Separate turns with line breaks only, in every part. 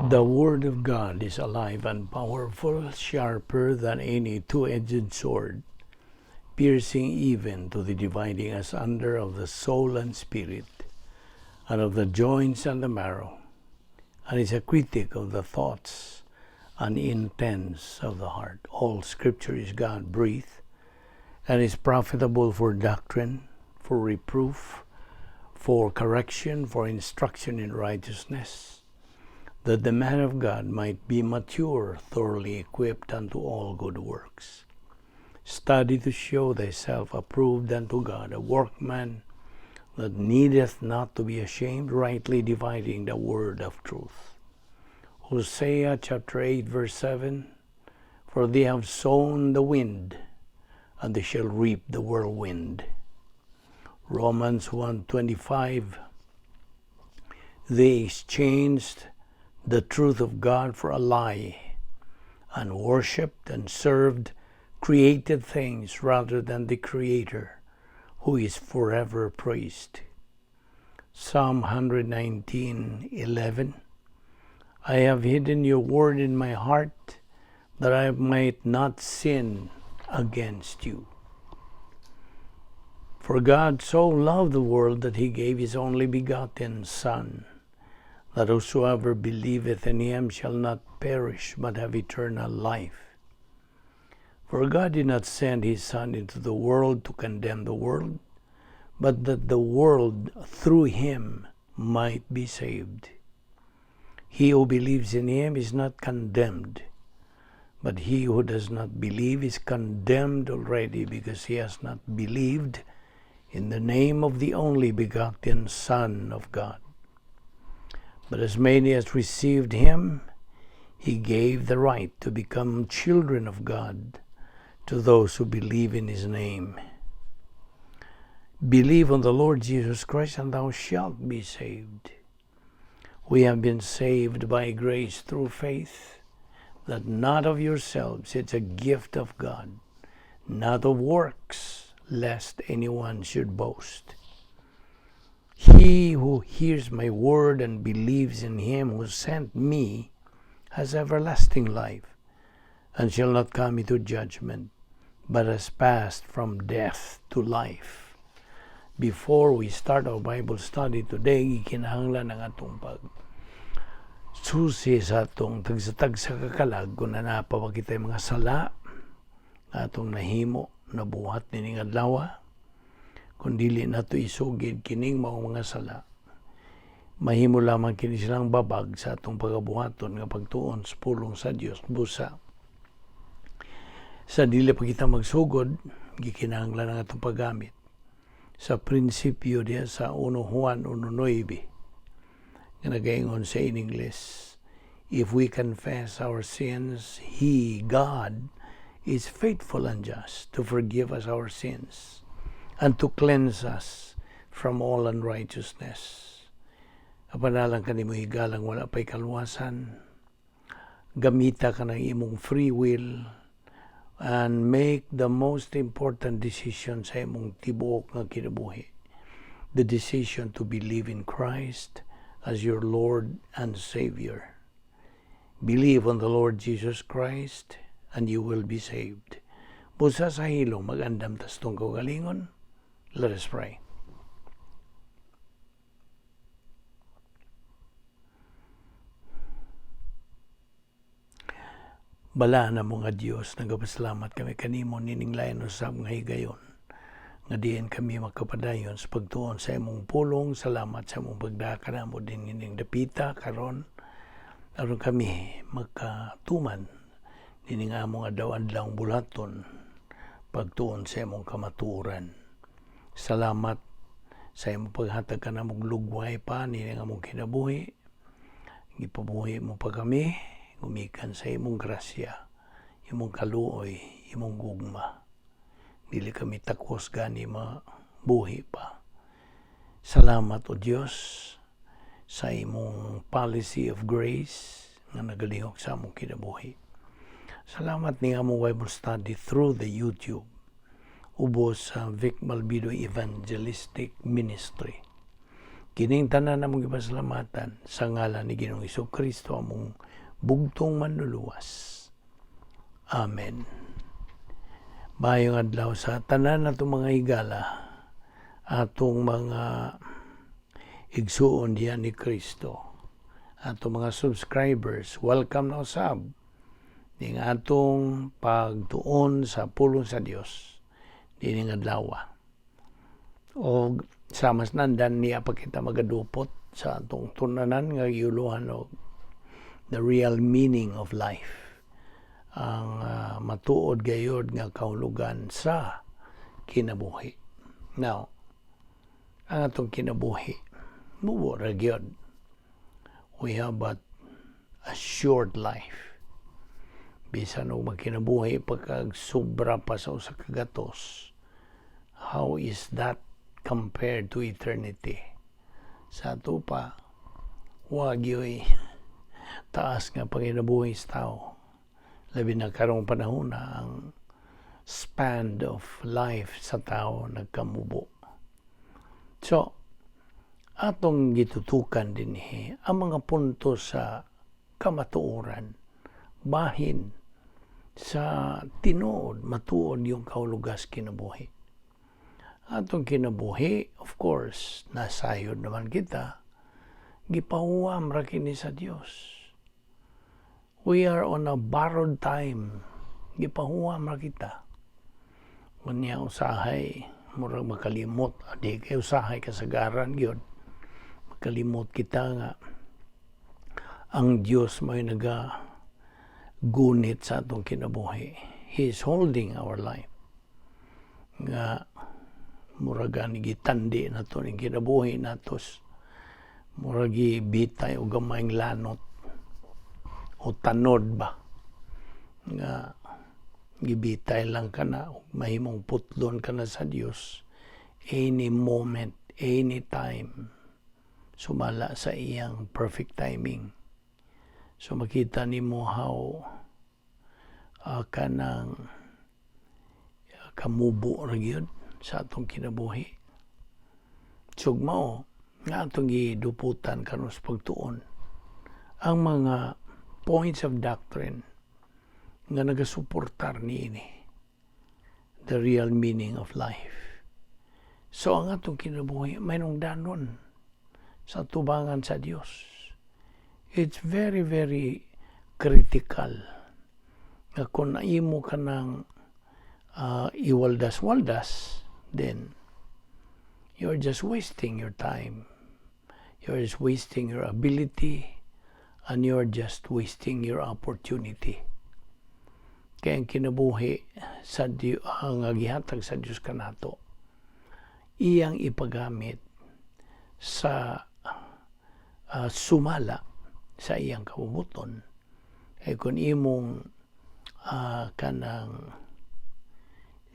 The Word of God is alive and powerful, sharper than any two-edged sword, piercing even to the dividing asunder of the soul and spirit, and of the joints and the marrow, and is a critic of the thoughts and intents of the heart. All Scripture is God breathed and is profitable for doctrine, for reproof, for correction, for instruction in righteousness, that the man of God might be mature, thoroughly equipped unto all good works. Study to show thyself approved unto God, a workman that needeth not to be ashamed, rightly dividing the word of truth. Hosea chapter 8 verse 7: "For they have sown the wind, and they shall reap the whirlwind." Romans 1:25: "They exchanged the truth of God for a lie, and worshipped and served created things rather than the Creator, who is forever praised." Psalm 119:11: "I have hidden your word in my heart that I might not sin against you." For God so loved the world that he gave his only begotten Son, that whosoever believeth in him shall not perish but have eternal life. For God did not send his Son into the world to condemn the world, but that the world through him might be saved. He who believes in him is not condemned, but he who does not believe is condemned already, because he has not believed in the name of the only begotten Son of God. But as many as received him, he gave the right to become children of God, to those who believe in his name. Believe on the Lord Jesus Christ, and thou shalt be saved. We have been saved by grace through faith, that not of yourselves, it's a gift of God, not of works, lest anyone should boast. He who hears my word and believes in him who sent me has everlasting life, and shall not come into judgment, but has passed from death to life. Before we start our Bible study today, gikinahanglan ang atong pag susi sa atong tagsa-tagsa ka kalag kung naa pa ba kitay mga sala nga atong nahimo, nabuhat nining adlaw. Kung dili nato isugid kining mao mga sala, mahimo lamang kini silang babag sa atong pagabuhaton nga pagtuon sa pulong sa Dios. Busa sa dili pa kita magsugod, gikinahanglan ang atong paggamit sa prinsipyo diha sa 1 Juan 1:9 nga nagaingon sa in English, "If we confess our sins, He, God, is faithful and just to forgive us our sins and to cleanse us from all unrighteousness." Apan alang kanimo, higalang wala pa'y kaluwasan, gamita ka ng imong free will and make the most important decision sa imong tibuok nga kinabuhi. The decision to believe in Christ as your Lord and Savior. Believe on the Lord Jesus Christ and you will be saved. Busa sa hilom, mag-andam tas atong kaugalingon. Let us pray. Balaan namo nga Dios, nagapasalamat kami kanimo nining lain usab nga higayon nga diin kami makapadayon sa pagtuon sa imong pulong. Salamat sa imong pagdaka kanamo din ining dapita karon aron kami makatuman nining among adlaw-adlaw bulaton, pagtuon sa imong kamatuoran. Salamat sa imong paghatag kanamong lugway pa nining among kinabuhi. Gipabuhi mo pa kami gumikan sa imong grasya, imong kaluoy, imong gugma. Dili kami takos gani mabuhi pa. Salamat, O Dios, sa imong policy of grace nga nagalihok sa among kinabuhi. Salamat ni among Bible study through the YouTube ubos sa Vic Malbido Evangelistic Ministry. Kining tanan among gipasalamatan sa ngalan ni Ginoong Kristo, among bugtong Manluluwas. Amen. Maayong adlaw sa tanan natong mga higala, atong mga igsuon diyan ni Kristo, atong mga subscribers, welcome na usab ning atong pagtuon sa pulong sa Dios dining adlaw. O sa mas nandan niya pa kita magadupot sa atong tun-anan nga giuluhan og the real meaning of life, ang matuod gayod nga kahulugan sa kinabuhi. Now, ang atong kinabuhi, mubo ra gyud. We have but a short life. Bisan og magkinabuhi pagkag sobra pa sa 100, how is that compared to eternity? Sa ato pa, wa gyoy taas nga panginabuhi sa tao. Labi na karong panahon na ang span of life sa tao nagkamubo. So, atong gitutukan dinhi ang mga punto sa kamatuoran bahin sa tinuod, matuod yung kahulugan sa kinabuhi. Atong kinabuhi, of course, nasayod naman kita, gipahuwam ra kini sa Dios. We are on a borrowed time. Gipahuwam ra kita. Unya usahay, murag makalimot, di kay usahay kasagaran gyud. Makalimot kita nga ang Dios may naga gunit sa atong kinabuhi. He is holding our life. Nga murag gani gitandi nato ning kinabuhi natos. Murag gibitay og gamayng lanot o tanod ba nga gibitay lang ka na ug mahimong putlon ka na sa Dios any moment, any time, sumala sa iyang perfect timing. So makita nimo how kanang kamubo ra gyud sa atong kinabuhi. So mao nga atong giduputan karon sa pagtuon ang mga points of doctrine nga nagasuportar niini, the real meaning of life. So ang atong kinabuhi may danon sa tubangan sa Dios. It's very, very critical nga kung imo ka ng iwaldas-waldas, then you're just wasting your time. You're just wasting your ability and you're just wasting your opportunity. Kaya ang kinabuhi sa Diyo, ang gihatag sa Dios kanato, iyang ipagamit sa sumala sa iyang kabubut-on. Kay kung imong kanang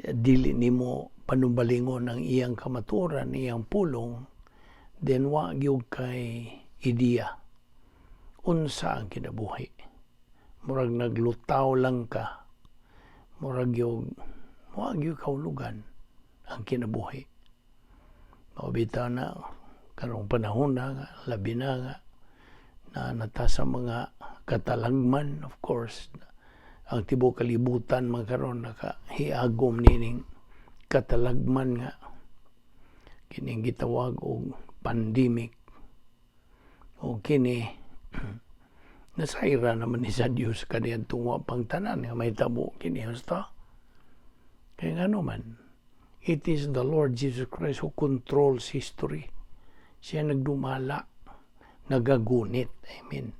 dili nimo panumbalingon ang iyang kamatuoran, iyang pulong, then wa gyud kay ideya unsa ang kinabuhi. Murag naglutaw lang ka. Murag gyud wa gyud kahulugan ang kinabuhi. Mao bitaw na karong panahon na nga, labi na nga na nata sa mga katalagman, of course, ang tibuok kalibutan man karon nakahiagom nining katalagman nga kining gitawag og pandemic, o kini nasayra naman ni sa Dios kaniadtong wa pang tanan nga mahitabo kini husto. Kaya ngano man, it is the Lord Jesus Christ who controls history. Siya nagdumala, nagagunit, I mean,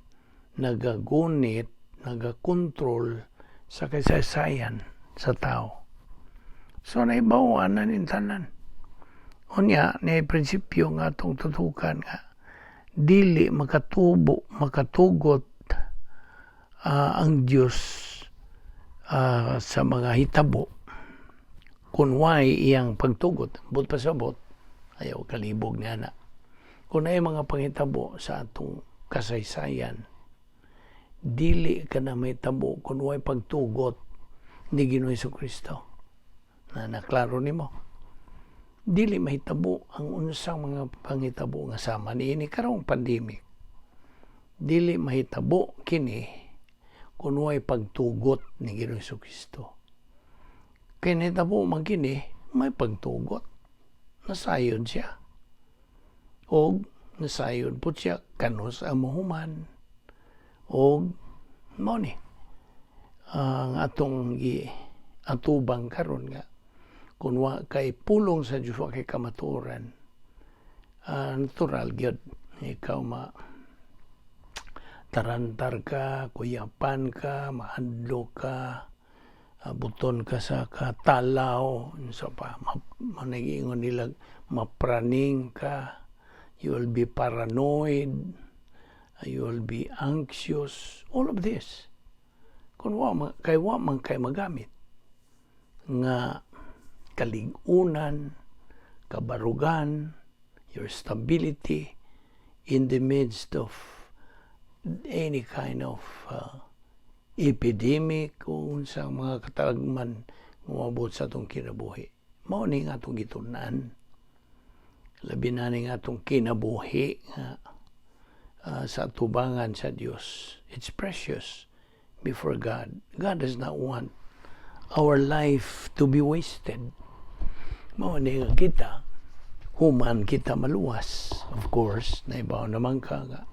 nagagunit, nagakontrol sa kasaysayan sa tao. So naibawan na nin tanan. Unya, ni prinsipyo nga atong tutukan nga dili makatubo, makatugot ang Dios sa mga hitabo kung way iyang pagtugot. But pasabot, ayaw kalibog niya na. Kung ay mga panghitabo sa atong kasaysayan, dili ka na may tabo kung way pagtugot ni Ginoong Kristo. Na naklaro nimo. Dili mahitabo ang unsang mga panghitabo nga sama niini karong pandemic. Dili mahitabo kini kung way pagtugot ni Ginoong Kristo. Kay nahitabo man kini, may pagtugot. Nasayod siya. Og nasayod po siya kanus-a mahuman. Og mao ni ang atong gi atubang karon nga kung wa kay pulong sa Dios, wa kay kamatuoran, natural gyud ikaw ma tarantar ka, kuyapan ka, mahadlok ka, buton ka sa katalaw, unsa pa, managingon nila, mapraning ka, you will be paranoid, you will be anxious, all of this. Kung wa man, kay wa man kay magamit nga kalig-unan, kabarugan, your stability in the midst of any kind of epidemic o unsang mga katalagman umabot sa atong kinabuhi. Mao ni nga atong gitun-an. Labi na ni nga atong kinabuhi nga sa tubangan sa Dios. It's precious before God. God does not want our life to be wasted. Mao ni nga kita, human kita maluwas. Of course, naibaw naman ka nga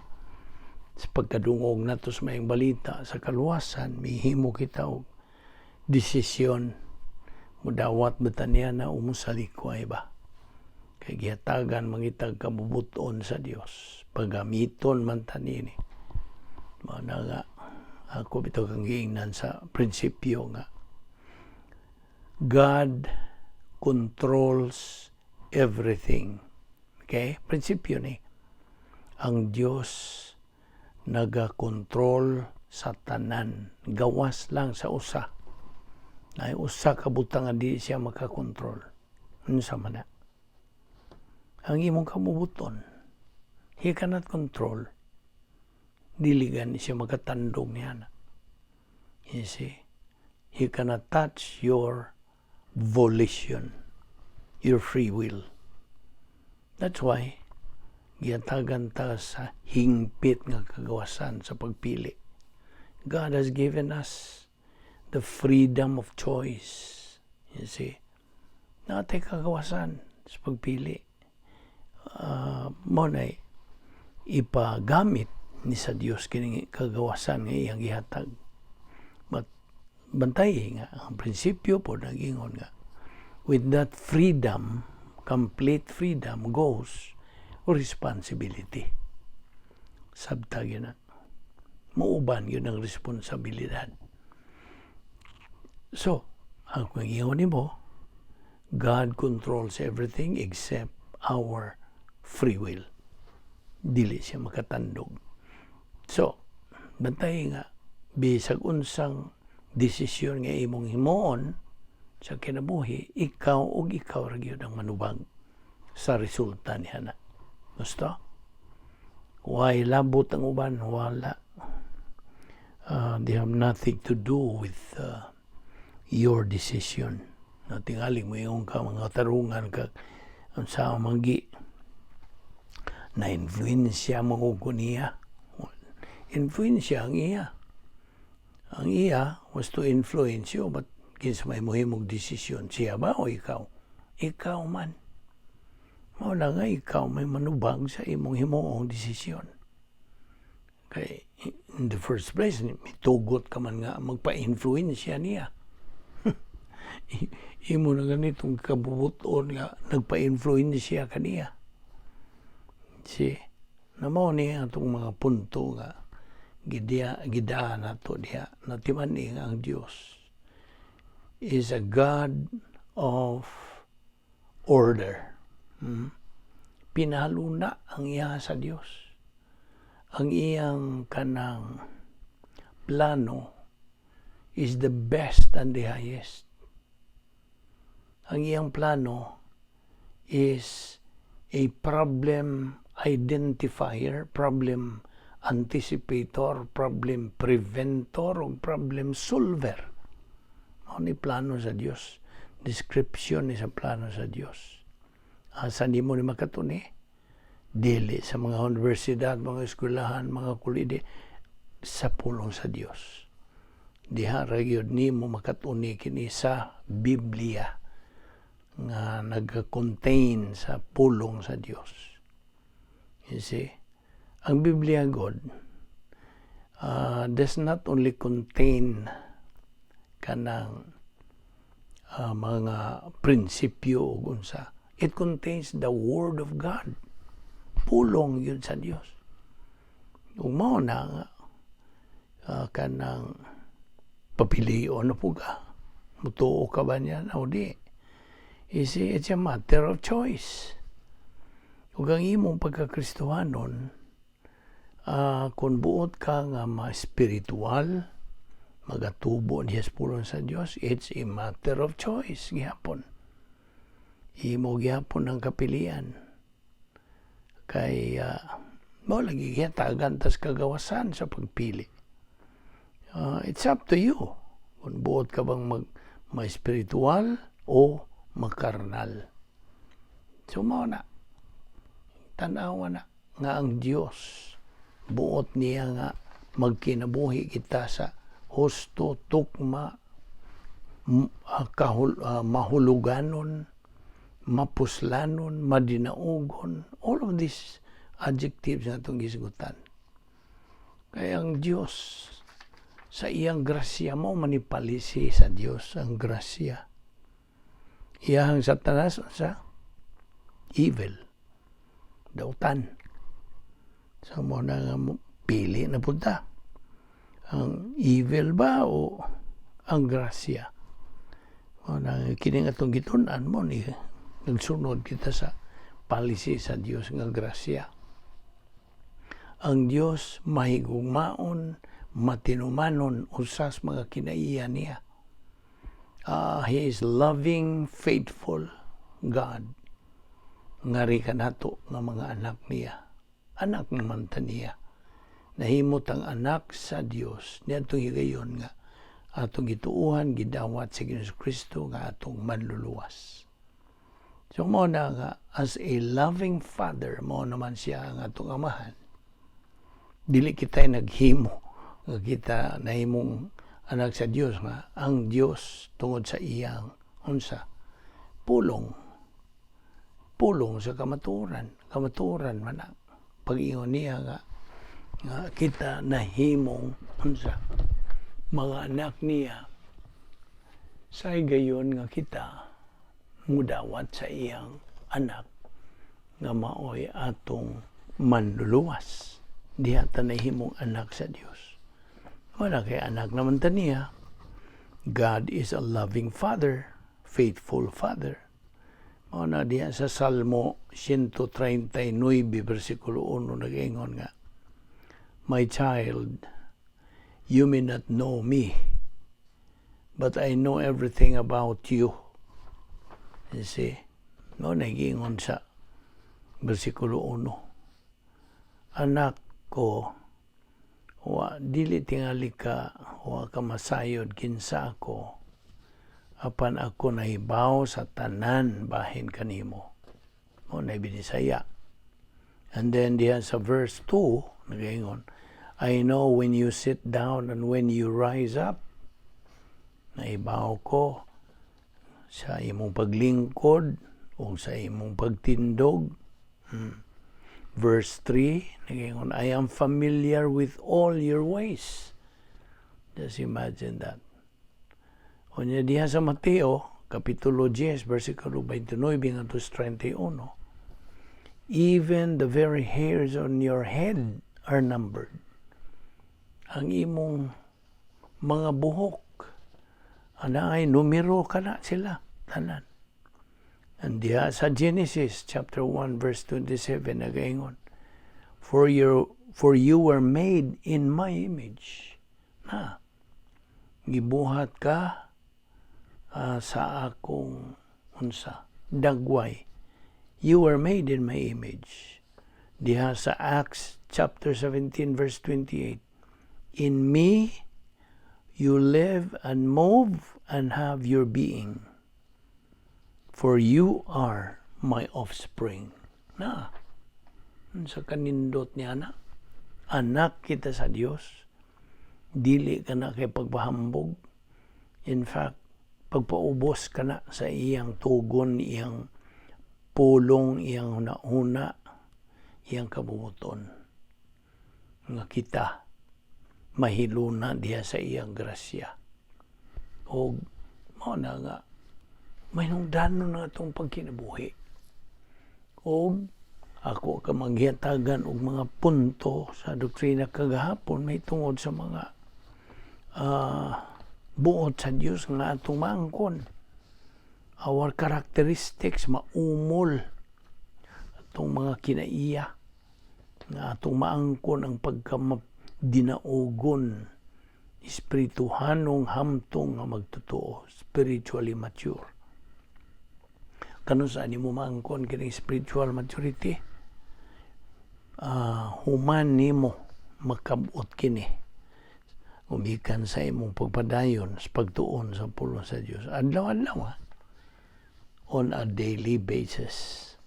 sa pagkadungog nato sa maayong balita sa kaluwasan, mihimo kita og desisyon, mudawat ba ta niya na o mosalikway ba? Kay gihatagan man kitag kabubuton sa Dios, paggamiton man ta niini. Mao na nga ako bitaw kang giingnan sa prinsipyo nga God controls everything. Okay? Prinsipyo ni. Ang Dios nagakontrol sa tanan. Gawas lang sa usa. Ay usa ka butang nga di siya makakontrol. Unsa man na? Ang imong kabubuton. He cannot control. Dili gani siya makatandog niya na. You see? He cannot touch your volition, your free will. That's why gihatagan ta sa hingpit nga kagawasan sa pagpili. God has given us the freedom of choice. You see? Naa tay kagawasan sa pagpili. Mao na ipagamit ni sa Dios kining kagawasan nga iyang gihatag. But bantay nga ang prinsipyo po nagingon nga with that freedom, complete freedom, goes responsibility. Sabta yun na. Muuban yun ang responsibilidad. So, ang kung nimo, God controls everything except our free will. Dili siya makatandog. So, bantay nga, bisag unsang desisyon nga imong himuon sa kinabuhi, ikaw ug ikaw ra gyud ang manubag sa resulta niya na. Gusto? Why labot ang uban? Wala. They have nothing to do with your decision. Na tingaling mo yung ka mga tarungan ka ang sa manggi na influensya mo ko niya. Influensya ang iya. Ang iya was to influence you, but kinsa may mohimog desisyon, siya ba o ikaw? Ikaw man. Mao na nga ikaw may manubag sa imong himuong desisyon. Kay in the first place, mitugot ka man nga magpa-influensya niya. Imo na ganitong kabubuton nga nagpa-influensya ka niya. Si, na mao ni atong mga punto nga gidiya gidaan nato diha natiman ni nga ang Dios is a God of order. Pinahaluna ang iya sa Dios. Ang iyang kanang plano is the best and the highest. Ang iyang plano is a problem identifier, problem anticipator, problem preventor, o problem solver. Mao ni plano sa Dios? Description ni sa plano sa Dios. Asa nimo ni makatuni? Dili sa mga universidad, mga eskwelahan, mga kolehyo, sa pulong sa Dios. Diha ra gyud nimo makatuni kini sa Biblia nga nag-contain sa pulong sa Dios. You see? Ang Biblia gud does not only contain kanang mga prinsipyo ug unsa. It contains the Word of God. Pulong gyud sa Dios. Ug mao na nga kanang papilion na pud ka. Mutuo ka ba niya? O di? You see, it's a matter of choice. Ug ang imong pagkakristohanon, kung buot ka nga ma-spiritual, magatubo niya sa pulong sa Dios, it's a matter of choice gihapon. Imo gihapon ang kapilian. Kay mao lagi gihatagan tas kagawasan sa pagpili. It's up to you kung buot ka bang mag ma-spiritual o makarnal. So mao na. Tanawa na nga ang Dios buot niya nga magkinabuhi kita sa husto, tukma, mahuluganon, mapuslanon, madinaugon, all of these adjectives na itong gisgutan. Kaya ang Diyos, sa iyang grasya mao man ni policy sa Diyos, ang grasya. Iyahang Satanas sa evil, dautan. So mao na nga pili na punta. Ang evil ba o ang grasya? Mao na kini nga atong gitun-an mao ni nagsunod kita sa policy sa Dios nga grasya. Ang Dios mahigugmaon, matinumanon usas mga kinaiya niya. He is loving, faithful God. Ngari kanato nga mga anak niya. Anak naman ta niya. Nahimot ang anak sa Dios niadtong higayon nga atong gituuhan, gidawat si Ginoong Kristo nga atong manluluwas. So mao na nga as a loving father, mao naman siya ang atong amahan. Dili kita naghimo nga kita nahimong anak sa Dios, nga ang Dios tungod sa iyang unsa, pulong, pulong sa kamatuoran, kamatuoran man ang pag-ingon niya nga kita nahimong unsa, mga anak niya sa higayon nga kita mudawat sa iyang anak nga maoy atong manluluwas. Diha ta nahimong anak sa Dios. Wala kay anak naman ta niya. God is a loving Father, faithful Father. Mao na diha sa Salmo 139 versikulo 1 nag-ingon nga, "My child, you may not know me, but I know everything about you." You see? Mao na giingon sa versikulo 1. Anak ko, wa dili tingali ka, wa ka masayod kinsa ako, apan ako nahibaw sa tanan bahin kanimo. Mao na binisaya. And then diha sa verse 2, nagaingon, "I know when you sit down and when you rise up." Nahibaw ko sa imong paglingkod o sa imong pagtindog. Verse 3, nagaingon, "I am familiar with all your ways." Just imagine that. Unya diha sa Mateo, Kapitulo 10, versikulo 29 ngadto sa 31. "Even the very hairs on your head are numbered." Ang imong mga buhok, ana ay numero kana sila, tanan. And diha sa Genesis chapter 1 verse 27 nagaingon, For you were made in my image." Na gibuhat ka sa akong unsa, dagway. You were made in my image. Diha sa Acts chapter 17 verse 28, "In me you live and move and have your being. For you are my offspring." Na, sa kanindot niya na, anak kita sa Dios, dili ka na kay pagpahambog. In fact, pagpaubos ka na sa iyang tugon, iyang pulong, iyang huna-huna, iyang kabubuton. Nga kita mahiluna diha sa iyang grasya. O mao na nga mahinungdanon na atong pagkinabuhi. O ako ka maghiyatagan og mga punto sa doktrina kagahapon may tungod sa mga buot sa Dios nga atong maangkon. Our characteristics maumol atong mga kinaiya nga atong maangkon ang pagkamadinaugon, espirituhanong hamtong nga magtotoo, spiritually mature. Kanus-a nimo maangkon kining spiritual maturity? Human nimo makabot kini gumikan sa imong pagpadayon sa pagtuon sa pulong sa Dios adlaw-adlaw, ha? On a daily basis,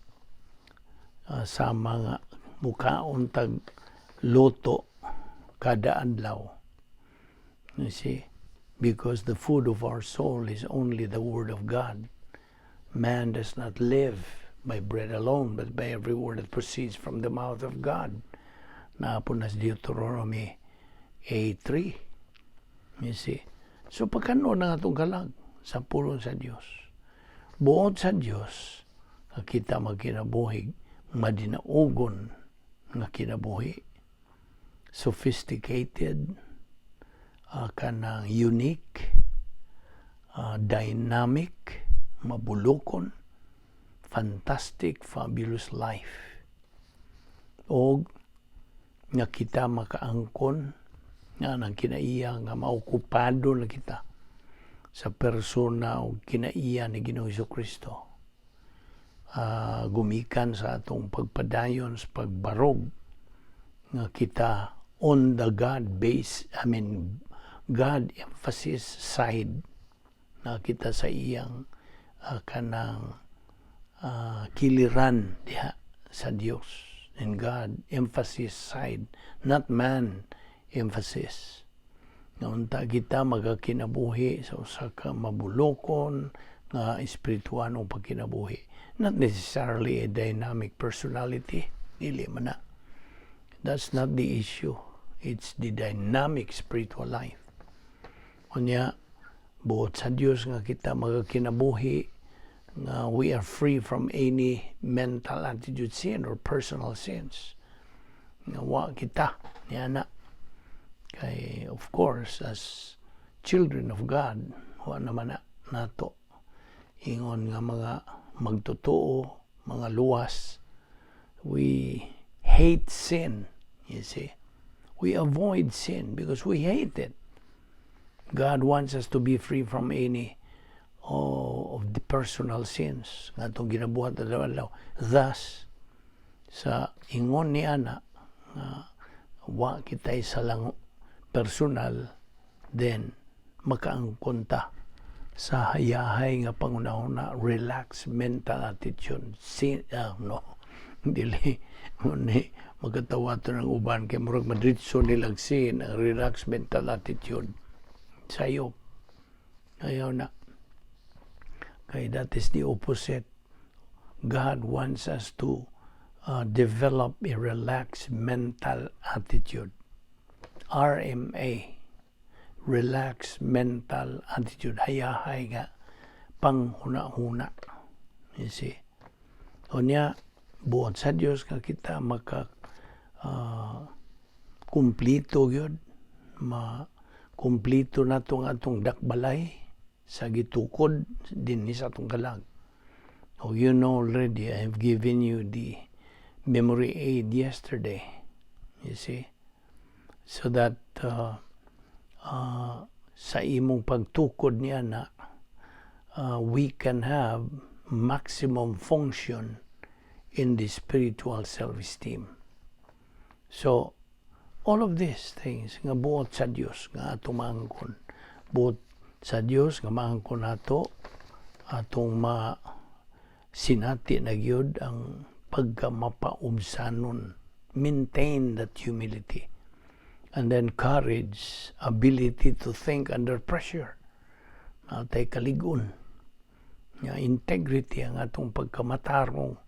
sama nga mukaon tag luto kada adlaw, you see, because the food of our soul is only the word of God. Man does not live by bread alone, but by every word that proceeds from the mouth of God. Naa po na sa Deuteronomy 8:3. You see? So pagkanon ang atong kalag sa pulong sa Dios. Buot sa Dios, nga kita magkinabuhi, madinaugon nga kinabuhi, sophisticated, kanang unique, dynamic, mabulokon, fantastic, fabulous life. O nga kita makaangkon nga nang kinaiya nga maokupado na kita sa persona o kinaiya ni Ginoong Kristo. Gumikan sa atong pagpadayon sa pagbarog nga kita on the God base, I mean, God emphasis side na kita sa iyang kanang kiliran diha sa Dios and God emphasis side, not man emphasis, nga unta kita magakinabuhi sa usa ka mabulokon nga espirituanong pagkinabuhi, not necessarily a dynamic personality. Dili man na, that's not the issue. It's the dynamic spiritual life. Unya buot sa Dios nga kita magakinabuhi nga we are free from any mental attitude sin or personal sins, nga wa kita niya na kay, of course, as children of God, wa naman na nato ingon nga mga magtotoo, mga luwas. We hate sin, you see. We avoid sin because we hate it. God wants us to be free from any, oh, of the personal sins nga atong ginabuhat adlaw-adlaw. Thus, sa ingon ni ana nga wa kitay salang personal, then makaangkon ta sa hayahay nga panghunahuna, relax mental attitude sin, no, dili ni magkatawa to ng uban kay murag madritso nilag sin ang relax mental attitude sayop. Ayaw na kay that is the opposite. God wants us to develop a relaxed mental attitude, RMA, relaxed mental attitude, hayahay nga panghuna-huna, you see. Unya buot sa Dios nga kita maka kumplito gyud, ma kumplito nato ang atong dakbalay sa gitukod dinhi sa atong kalag. Oh, you know already, I have given you the memory aid yesterday, you see, so that sa imong pagtukod niya na we can have maximum function in the spiritual self-esteem. So, all of these things nga buot sa Dios nga atong maangkon. Buot sa Dios nga maangkon nato atong ma Sinati na gyud ang pagkamapaubsanon. Maintain that humility. And then courage, ability to think under pressure. Natay kaligon. Nga integrity ang atong pagkamatarong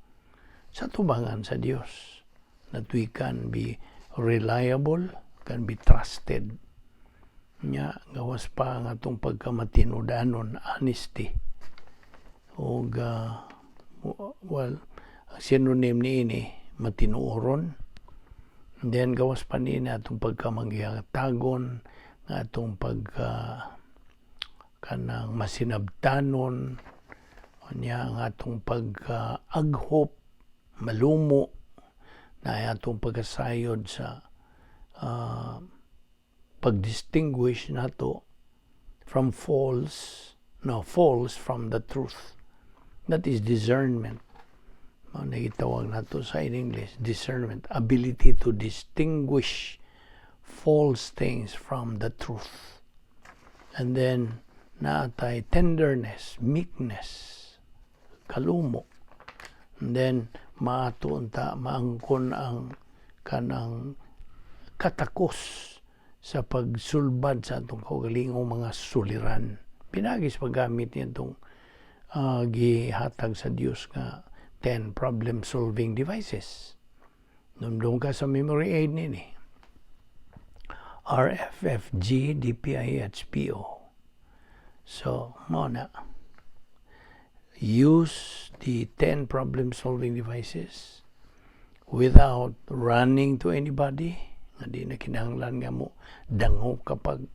sa tubangan sa Dios. That we can be reliable, can be trusted. Nya gawas pa ang atong pagkamatinudanon, honesty. Og well, ang synonym niini matinuoron. And then gawas pa niini atong pagkamanggihatagon, nga atong pagka kanang masinabtanon, unya ang atong pagka-aghop, malumo, na atong pagkasayod sa pag-distinguish nato from false, no, false from the truth. That is discernment. Mao na gitawag nato sa in English, discernment, ability to distinguish false things from the truth. And then, naatay tenderness, meekness, kalumo. And then, maato unta, maangkon ang kanang katakos sa pagsulbad sa atong kaugalingong mga suliran. Pinaagi sa paggamit nitong gihatag sa Dios nga 10 problem solving devices. Numdum ka sa memory aid nini. RFFG DPIHPO. So, mao na. Use the 10 problem solving devices without running to anybody. Nga di na kinahanglan nga mo dangop kapag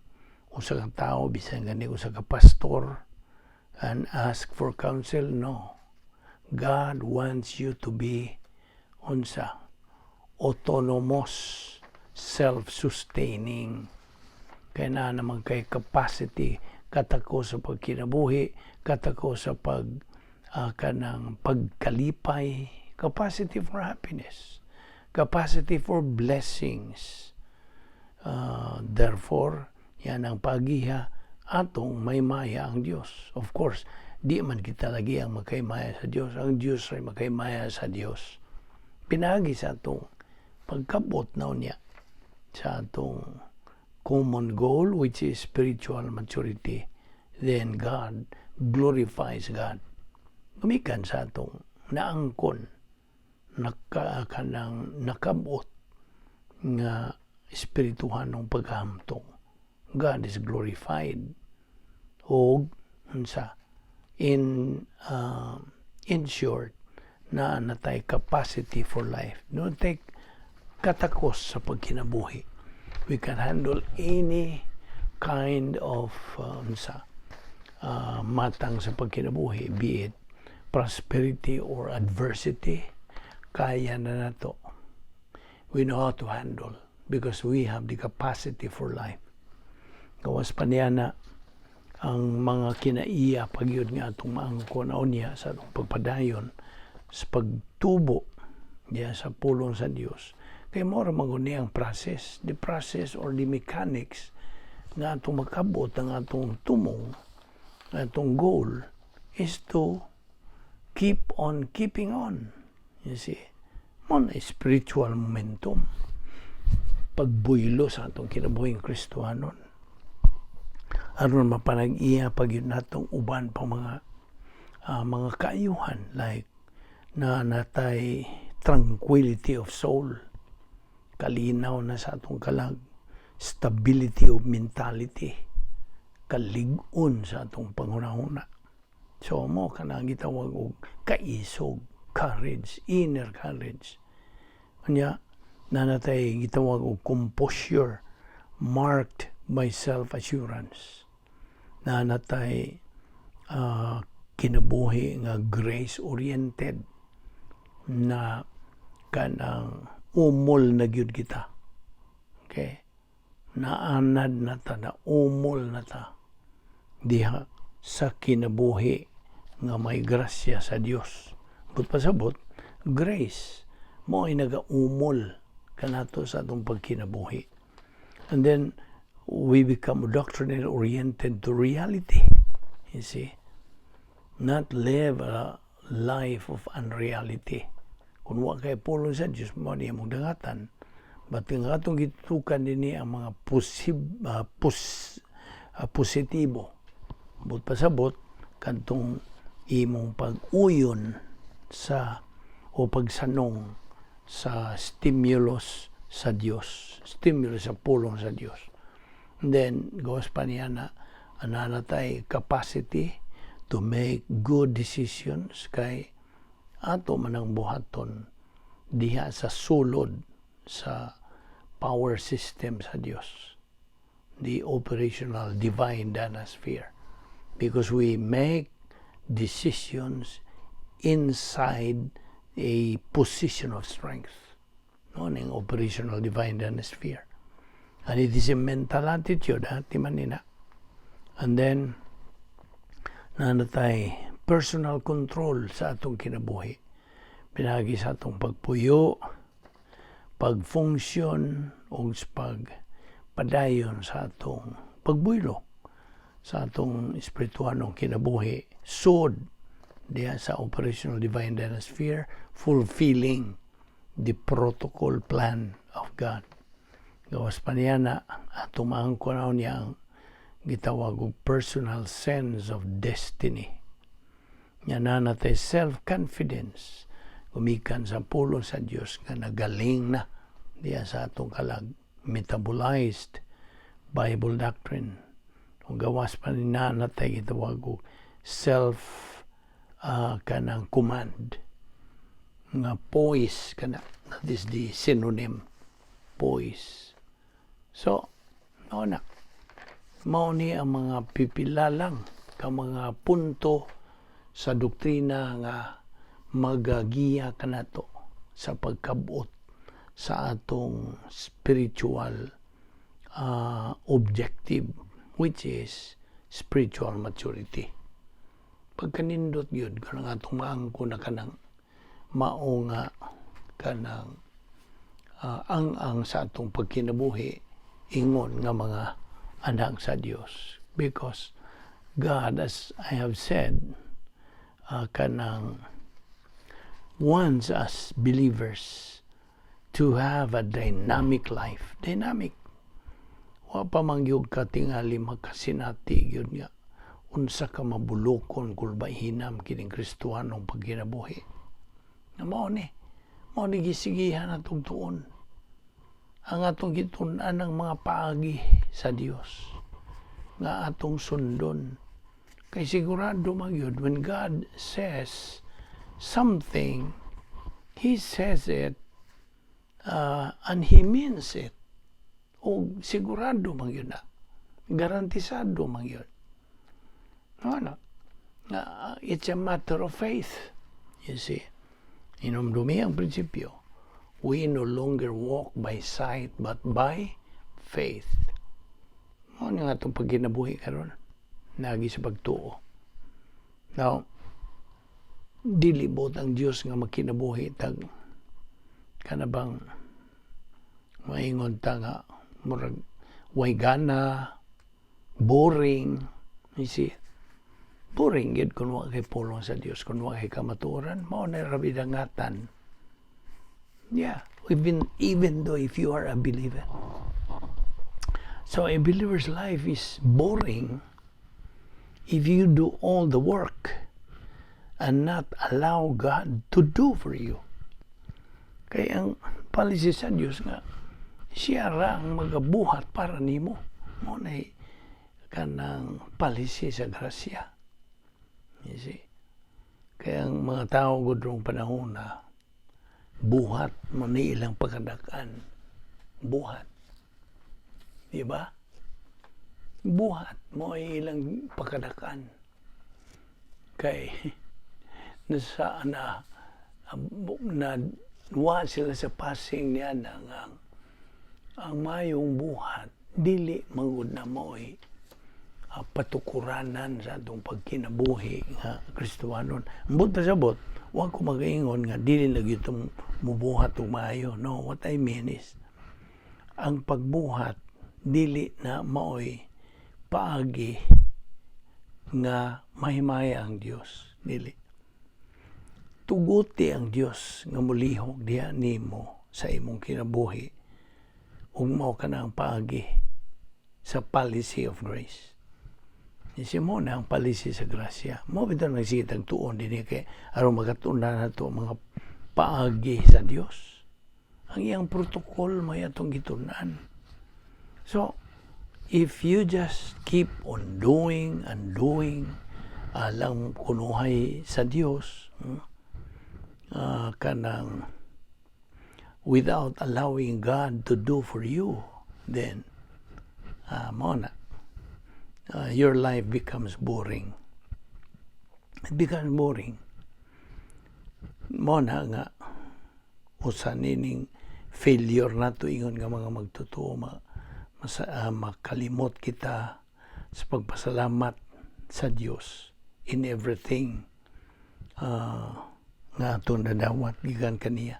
usa ka tao, bisan gani usa ka pastor, and ask for counsel. No. God wants you to be unsa? Autonomous, self-sustaining. Kaya na naman kay capacity, katako sa pagkinabuhi, katako sa pag kanang pagkalipay, capacity for happiness, capacity for blessings. Therefore, yan ang pagiha atong may maya ang Dios. Of course, di man kita lagi ang makaymaya sa Dios. Ang Dios ay makaymaya sa Dios. Pinagi sa atong pagkabot na niya sa atong common goal, which is spiritual maturity, then God glorifies God. Gumikan sa atong naangkon, naka, kanang nakabot nga espirituhanong pagkahamtong. God is glorified. Og unsa in short, na natay capacity for life. Don't take katakos sa pagkinabuhi. We can handle any kind of unsa matang sa pagkinabuhi, be it prosperity or adversity, kaya na nato. We know how to handle because we have the capacity for life. Gawas pa niya na ang mga kinaiya pagyud nga atong maangkon unya sa atong pagpadayon sa pagtubo diya sa pulong sa Dios. Kay mao ra man gud ni ang process, the process or the mechanics nga atong makabot ang atong tumong, atong goal is to keep on keeping on. You see? Mao na spiritual momentum. Pagbuylo sa atong kinabuhing Kristohanon. Aron mapanag-iya pag yun natong uban pa mga kaayuhan like na natay tranquility of soul, kalinaw na sa atong kalag, stability of mentality, kalig-on sa atong panghunahuna. So mao kanang gitawag og kaisog, courage, inner courage. Unya nanatay gitawag og composure marked by self-assurance. Nanatay kinabuhi nga grace-oriented na kanang umol na gyud kita. Okay? Naanad na ta, na umol na ta diha sa kinabuhi nga may grasya sa Dios. But pasabot, grace mao ay nagaumol kanato sa atong pagkinabuhi. And then we become doctrinally oriented to reality. You see? Not live a life of unreality. Kung wa kay pulong sa Dios, mao ni imong dangatan. But ang atong gitutukan dinhi ang mga positibo. But pasabot kadtong imong pag-uyon sa o pagsanong sa stimulus sa Dios, stimulus sa pulong sa Dios. And then, gawas pa niya na naa na tay capacity to make good decisions kay ato man ang buhaton diha sa sulod sa power system sa Dios, the operational divine danasphere, because we make decisions inside a position of strength, no, ning operational divine danasphere, and it is a mental attitude, ha, timan nina. And then naa na tay personal control sa atong kinabuhi pinaagi sa atong pagpuyo, pagfunksyon o pagpadayon sa atong pagbuylo sa atong espirituhanong kinabuhi sud diha sa operational divine sphere, fulfilling the protocol plan of God. Gawas pa niya na atong maangkon niya ang gitawag og personal sense of destiny. Nya naa na tay self-confidence gumikan sa pulong sa Dios nga nagaling na diya sa atong kalag, metabolized Bible doctrine. Kung gawas pa ni naa na tay gitawag og self kanang command nga poise kana. That is the synonym, poise. So mao na, mao ni ang mga pipila lang ka mga punto sa doktrina nga magagiya kanato sa pagkabot sa atong spiritual objective, which is spiritual maturity. Pagkanindot gyud kanang atong maangko na kanang mao nga kanang ang-ang sa atong pagkinabuhi ingon nga mga anak sa Dios, because God, as I have said, kanang wants us believers to have a dynamic life. Dynamic. Wa pa man gyud katingali makasinati gyud nga unsa ka mabulokon, kulbahinam kining Kristohanong pagkinabuhi. Nga mao ni, mao ni gisigihan atong tuon. Ang atong gitun-an ng mga paagi sa Dios nga atong sundon. Kay sigurado man gyud, when God says something, He says it and He means it. O sigurado man gyud na. Garantisado man gyud. Ano? It's a matter of faith. You see? Hinumdumi ang prinsipyo. We no longer walk by sight but by faith. Mao nga atong pagkinabuhi karon, naagi sa pagtuo. Now, dili buot ang Dios nga magkinabuhi tag kana bang maingon ta nga murag way gana, boring, you see? Boring gid kung wa kay pulong sa Dios, kung wa kay kamatuoran, mao na ra bidangatan. Yeah, even though if you are a believer. So a believer's life is boring if you do all the work and not allow God to do for you. Kay ang policy sa Dios nga siya ra ang magabuhat para nimo. Mao na kanang policy sa grasya. You see? Kaya ang mga tao gud rong panahon na buhat mo ni ilang pagkadakan. Buhat. Di ba? Buhat mo ay ilang pagkadakan. Kay nasa na na wa sila sa passing niya na ang mayong buhat dili mangud na mo'y patukuranan sa atong pagkinabuhi nga Kristohanon. Ambot pasabot, wa ko magaingon nga dili na gyud mubuhat og maayo. No, what I mean is ang pagbuhat dili na maoy paagi nga mahimaya ang Dios. Dili. Tuguti ang Dios nga mulihok diha nimo sa imong kinabuhi ug mao kana ang paagi sa policy of grace. Kasi mao na ang policy sa grasya. Mao bitaw nagsige tag tuon dinhi kay aron makatunan nato mga paagi sa Dios. Ang iyang protocol may atong gitunan. So, if you just keep on doing and doing alang kunuhay sa Dios, kanang without allowing God to do for you, then mao na. Your life becomes boring. It becomes boring. Mao na nga usa nining failure nato ingon nga mga magtotoo, makalimot kita sa pagpasalamat sa Dios in everything nga atong nadawat gikan kaniya.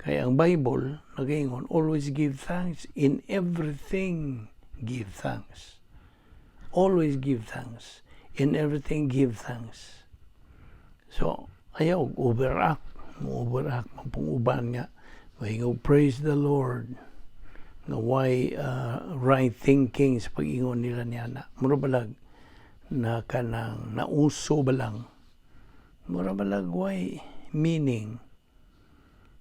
Kaya ang Bible nagaingon, "Always give thanks, in everything give thanks." Always give thanks. In everything give thanks. So, ayaw overact. Mo overact man pong uban nga mahingog "Praise the Lord" nga why right thinking sa pag-ingon nila niya na mura balag na kanang nauso ba lang, mura balag why meaning.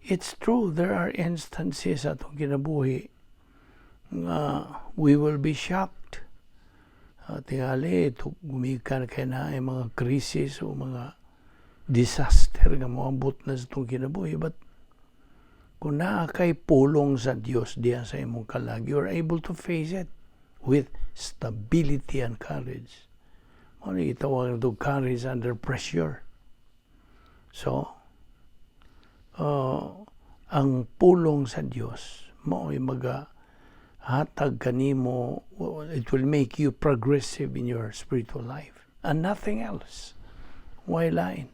It's true, there are instances atong kinabuhi nga we will be shocked. Tingali gumikan kay na ay mga krisis o mga disaster nga moabot na sa atong kinabuhi, but kung naa kay pulong sa Dios diya sa imong kalag, you are able to face it with stability and courage. Mao ni gitawag nato courage under pressure. So, ang pulong sa Dios mao'y maga hatag kanimo, it will make you progressive in your spiritual life and nothing else. Why lain?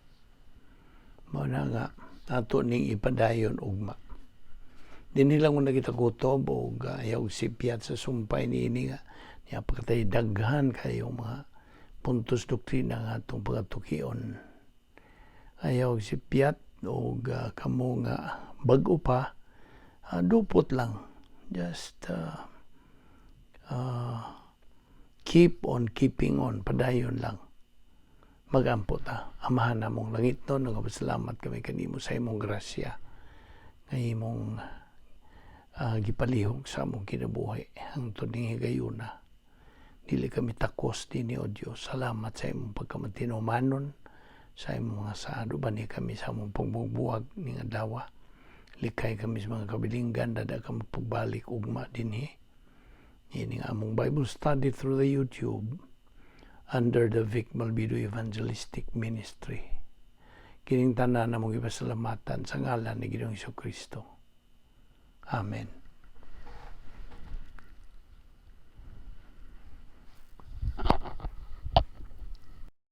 Mao na nga ato ning ipadayon ugma. Dinhi lang muna kita kutob og ayaw sipyat sa sumpay niini nga niya pagkatay daghan kayo mga puntos doktrina nga atong pagatukion. Ayaw sipyat og kamo nga bag-o pa, dupot lang. Just keep on keeping on, padayon lang. Magampo ta. Amahan namong langitnon, nagapasalamat kami kanimo sa imong grasya nga imong gipalihok sa among kinabuhi hangtod ning higayuna. Dili kami takos dinhi, O Dios. Salamat sa imong pagkamatinumanon sa imong mga saad. Ubani kami sa among pagbubuwag ning adlaw. Likay kami sa mga kabilinggan, dada kami pagbalik ugma dinhi. Ini ang among Bible study through the YouTube under the Vic Malvido Evangelistic Ministry. Kining tanan among gipasalamatan sa ngalan ni Ginoong Kristo. Amen.